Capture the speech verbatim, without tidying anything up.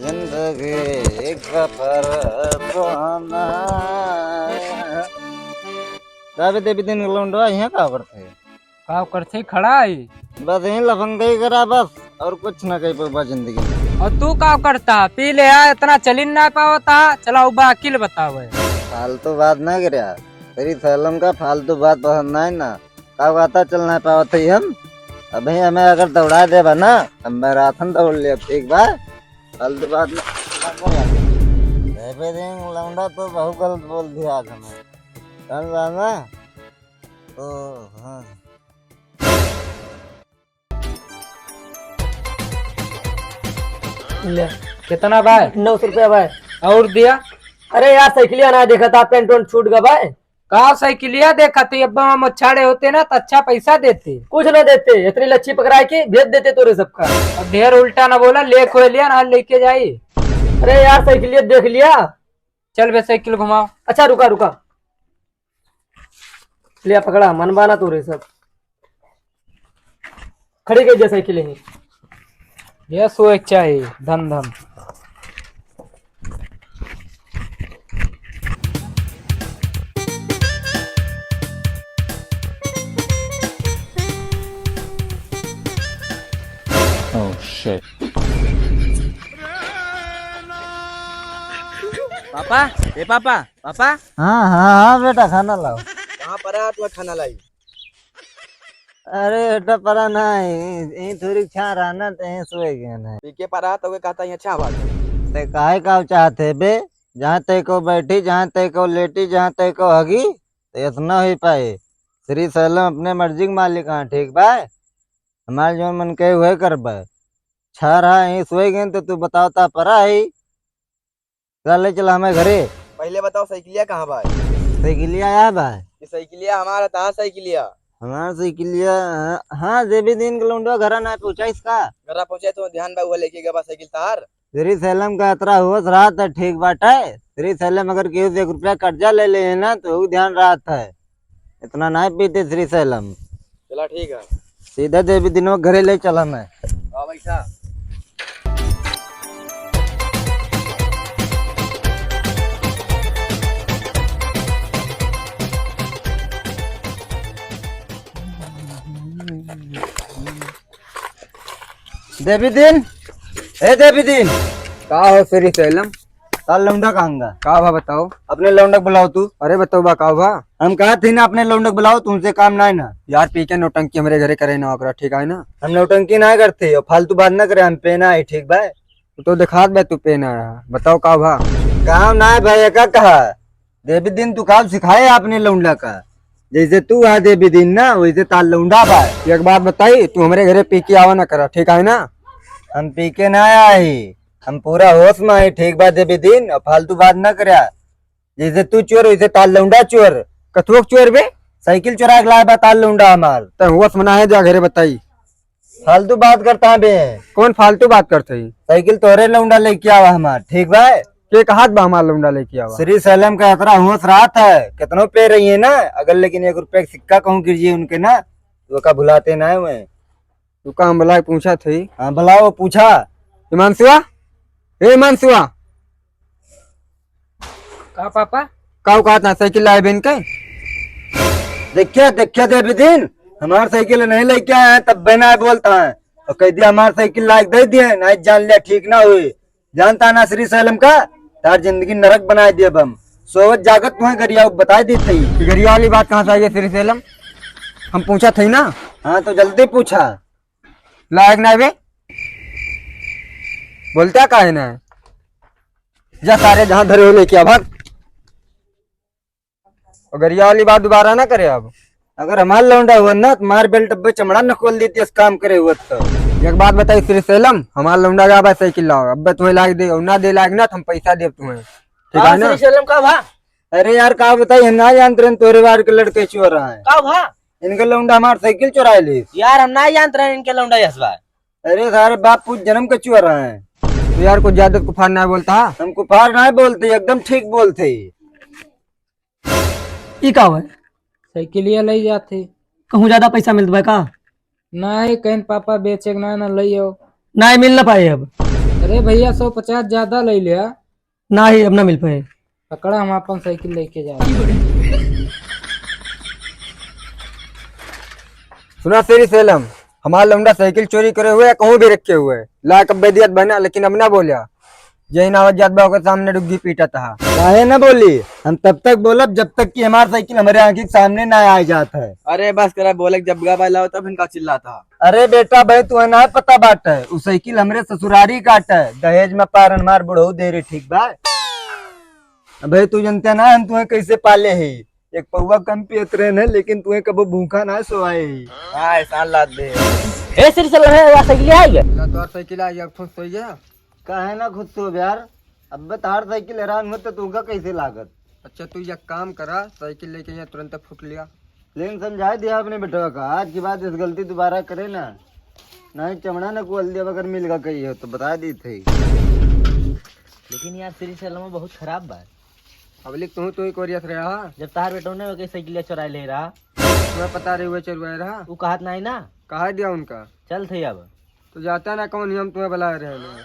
जिंदगी एक सफर सुहाना। का बे देवी दिन लौंडवा, यहाँ का करत है? का करत है? खड़ा है। बस यहीं लफंगई करा बस, और कुछ ना कही पाबा जिंदगी में। और तू का करता? पी ले आ, इतना चलिन ना पावता। चला उबा अकिल बतावे। फालतू बात ना करे। तेरी सैलम का फालतू बात पसंद ना है ना। का कहता चल ना पावत है हम? अभी हमें अगर दौड़ा देबा ना, हम मैराथन दौड़ लेब, ठीक बा? फालतू बात ना। देवी दिन लौंडा तो बहुत गलत बोल दिया आज हमें। समझा ना? ओ, हाँ। ले, कितना बा? नौ सौ रुपया बा। और दिया? अरे यार, साइकिलिया ना देखा था, पैंट वैंट छूट गवा बा। का साइकिलिया देखा थी? अब्बा हम छाड़े होते ना तो अच्छा पैसा देते। कुछ ना देते, इतनी लच्छी पकड़ाए के भेज देते तोरे सबका। अब ढेर उल्टा ना बोला, ले खोए लिया ना लेके जाई। अरे यार, साइकिलिया देख लिया। चल बे, साइकिल घुमाओ। अच्छा, रुका, रुका। लिया पकड़ा, मन बाना तोरे सब। खड़ी गई जैसे कि नहीं। ये सोए के चाही, धन धन। Oh, shit. पापा, ए पापा, पापा। हाँ, हाँ, हाँ बेटा, खाना लाओ। कहाँ पर है तुम्हें खाना लाई? अरे बेटा, परा ना, यहीं, यहीं थोड़ी छा रहा ना, तो यहीं सोए गए ना। पी के परा तो वे कहता, "यहाँ छा बात है।" ते काहे का चाहते बे? जहाँ तय को बैठी, जहाँ तय को लेटी, जहाँ तय को हगी, तो इतना ही पाए। श्री सैलम अपने मर्जी के मालिक हैं, ठीक बा? हमार जौन मन कहे, वह करबे। छा रहा, यहीं सोए गए, तो तू बताओ, ता परा है। चला, ले चला हमारे घरे। पहले बताओ, साइकिलिया कहाँ बा? साइकिलिया यहाँ बा। ये साइकिलिया हमारा, तहार साइकिलिया? हमार साइकिलिया, हाँ, देवी दिन के लौंडवा घरा ना पहुँचा इसका। घरा पहुँचा तो ध्यान बा, वो लेके गवा साइकिल तार। श्री सैलम का अतरा होश रहा था, ठीक बात है। श्री सैलम अगर केहू से एक रुपया कर्जा ले ले ना, तो वो ध्यान रहा था। इतना ना पीते श्री सैलम। चला ठीक है। सीधा देवी दिनों घरे ले चला मैं। हाँ भाई साहब। देवी दिन, ए देवी दिन। का हो श्री सैलम? तार लौंडा कहाँ गा? का भा बताओ? अपने लौंडा के बुलाओ तू। अरे बताओ बा का भा? हम कहा थी ना अपने लौंडा के बुलाओ, तुमसे काम ना है ना। यार पी के नौटंकी हमरे घरे करे ना ओकरा, ठीक है ना? हम नौटंकी ना करते, और फालतू बात ना करे, हम पे ना है, ठीक बा? तू तो देखात बा तू पे ना रहा, बताओ का भा? काम ना है भाई, का कहा? देवी दिन तू काम सिखाए अपने लौंडा का, जैसे तू आ देवी दिन ना वैसे तार लौंडा बा। एक बात बताई, तू हमरे घरे पी के आवा ना करा, ठीक है ना? हम पी के ना आई, हम पूरा होश में आई, ठीक बा देवी दिन, और फालतू बात ना करा। जैसे तू चोर वैसे तार लौंडा चोर। कथुआ के चोर बे? साइकिल चोरा के लाए बा तार लौंडा हमार। त होश में ना है, जा घरे बताई। फालतू बात करता है बे। कौन फालतू बात करते ही? साइकिल तोरे लौंडा लेके आवा हमार, ठीक बा? के कहात बा हमार लौंडा लेके आवा? श्री सैलम का अतरा होश रहत है, कितनो पे रही है ना, अगर लेकिन एक रुपया का सिक्का कहूँ गिर जाए उनके ना, तो का भुलाते ना है वह। तू का हम बुला के पूछा थे? हाँ, बुलाओ, पूछा। हिमांशुआ, ए हिमांशुआ। का पापा? का औकात ना साइकिल लाए बेन के? देखिया, देखिया देवी दिन, हमार साइकिल नहीं लेके आए हैं, तब बे ना बोलता है। और कह दिया हमार साइकिल लायक दे दिए, नहीं जान लिया ठीक ना हुई। जानता ना श्री सैलम का, तार जिंदगी नरक बनाए दिए बम। सोवत जागत तुम्हें गरिया बताए दी थी। गरिया वाली बात कहाँ से आई है श्री सैलम? हम पूछा थे ना। हाँ तो जल्दी पूछा। लायक ना बे, बोलता काहे ना है? जा सारे जहाँ धरे हो लेके आ, भाग। और गरिया वाली बात दोबारा ना करे अब। अगर हमार लौंडा हुआ ना तो मार बेल्ट पे चमड़ा न खोल देती इस काम करे हुआ तो। एक बात बताई श्री सैलम, हमार लौंडा का बा साइकिल लाओ, अब तुम्हें लायक दे और ना दे लायक ना तो हम पैसा देब तुम्हें, ठीक है ना? श्री सैलम का भा? अरे यार का बताई, हम ना जानते रहे तोरे बार के लड़के चोर रहा है। का भा? इनके लौंडा हमार साइकिल चुरा ली। यार हम ना जानते रहे इनके लौंडा यस बा। अरे सारे बाप पूत जन्म के चुआ रहा है। तो यार कुछ ज्यादा कुफार ना बोलता। हम कुफार ना बोलते, एकदम ठीक बोलते। ई का हुआ? साइकिलिया ले जाते। कहूँ ज्यादा पैसा मिलत बा का? नहीं, कहीं पापा बेचे के ना, ना ले आओ। नहीं मिल ना पाए अब। तो ए भैया, सौ पचास ज्यादा ले लिया। नाही, अब ना मिल पाए। पकड़ा, हम अपन साइकिल लेके जा रहे हैं। सुना श्री सेलम, हमार लौंडा साइकिल चोरी करे हुए या कहूँ भी रखे हुए, ला कब्बे दियत बना, लेकिन अब ना बोलिया। जही ना आवत जात बा ओकर सामने डुग्गी पीटत हा। काहे ना बोली? हम तब तक बोलब जब तक कि हमार साइकिल हमरे आँखी के सामने ना आ जात है। अरे बस करा, बोले जब गा बाला होता फिर का चिल्लाता। अरे बेटा भाई, तू ना पता बाटे, उ साइकिल हमरे ससुरारी काटे, दहेज में पारन मार बुढ़ऊ दे रे, ठीक बा? अबे तू जनते ना हम तुहे कैसे पाले ही, एक पौवा कम पियत रहे न, लेकिन तुहे कबो भूखा ना सोआए ही। हाँ, एहसान लाद दे। ए, सिर चल रहे हैं, या साइकिल आ गया? ला, तोर साइकिल आ गया, खुश हो गया? काहे ना खुश हो यार, अब तार साइकिल हैरान हो तो तुमका कैसे लागत? अच्छा, तू एक काम करा, साइकिल लेके यहाँ तुरंत फुट लिया। लेकिन समझा दिया अपने बेटवा का, आज के बाद इस गलती दोबारा करे ना, नहीं चमड़ा ना कुल दिया, अगर मिल गा कही हो तो बता दी थे। लेकिन यार, श्री सलमा बहुत खराब बा। पब्लिक तू, तू ही कोरियत रहा। जब तार बेटो ने ओके साइकिल चुरा ले रहा। तुम्हें पता रहे हुए चुराए रहा। वो कहत नहीं ना। कहा दिया उनका? चल थे अब। तो जाता ना कौन ही हम तुम्हें बुला रहे हैं।